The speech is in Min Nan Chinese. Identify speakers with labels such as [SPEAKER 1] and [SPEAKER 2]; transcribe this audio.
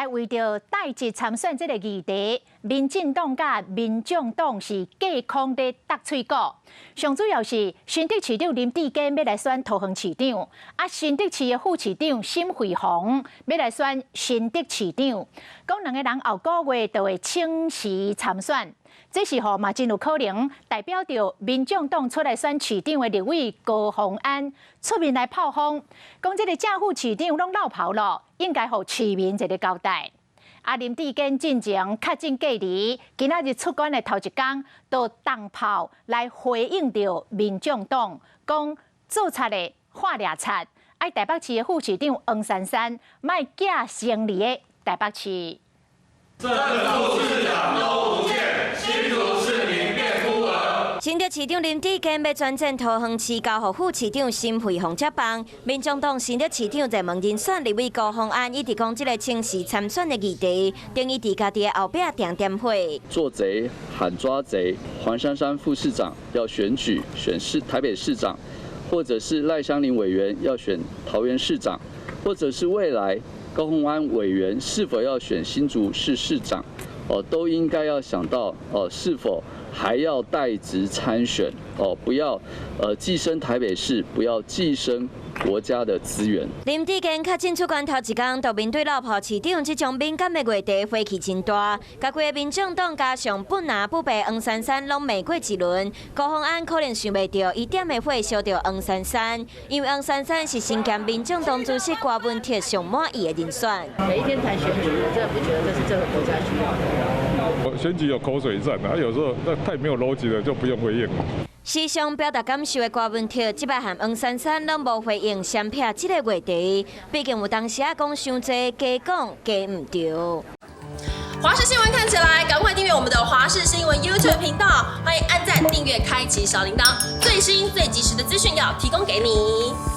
[SPEAKER 1] 來為著帶職參選這个議題，民進黨佮民眾黨是隔空咧鬥喙鼓。上主要是新竹市長林智堅欲來選桃園市長，啊新竹市的副市長沈慧虹欲來選新竹市長，講兩个人後個月就會請辭參選。這時候嘛，真有可能代表著民眾黨出來選市長的立委高虹安出面來炮轟，講這个正副市長攏落跑囉，應該予市民一个交代。啊，林智堅進前確診隔離，今仔日出關的頭一工，就重炮來回應著民眾黨，講做賊的看掠賊，愛台北市的副市長黃珊珊，莫寄生佇咧台北市。
[SPEAKER 2] 正副市長都不見，新竹市民變孤兒。
[SPEAKER 3] 新竹市長林智堅欲轉戰桃園市，交予副市長沈慧虹接棒。民眾黨新竹市長熱門人選立委高虹安，一直講這个請辭參選的議題，等於佇家己的後壁點點火。
[SPEAKER 4] 做賊喊抓賊，黃珊珊副市長要選舉選市台北市長，或者是賴香伶委員要選桃園市長，或者是未來高虹安委員是否要選新竹市市長，哦，都應該要想到哦，是否還要帶職參選哦，不要寄生台北市，不要寄生國家的資源。
[SPEAKER 3] 林智堅確診出關頭一工，就面對落跑市長這種敏感的話題，火氣真大。共規个民眾黨加上本拿不白黃珊珊攏罵過一輪，高虹安可能想袂著，伊點的火燒著黃珊珊，因為黃珊珊是身兼民眾黨主席柯文哲上滿意的人選。
[SPEAKER 5] 每一天談選舉，我真的不覺得這是這個國家需要的。
[SPEAKER 6] 選舉有口水戰啊，有時候那太沒有邏輯了，就不用回應了。
[SPEAKER 3] 時常表達感受的柯文哲，這擺和黃珊珊攏無回應，閃避這个話題。畢竟有當時仔講傷濟，加講加毋對。
[SPEAKER 7] 華視新聞看起來，趕快訂閱我們的華視新聞 YouTube 頻道，歡迎按讚、訂閱、開啟小鈴鐺，最新最及時的資訊要提供給你。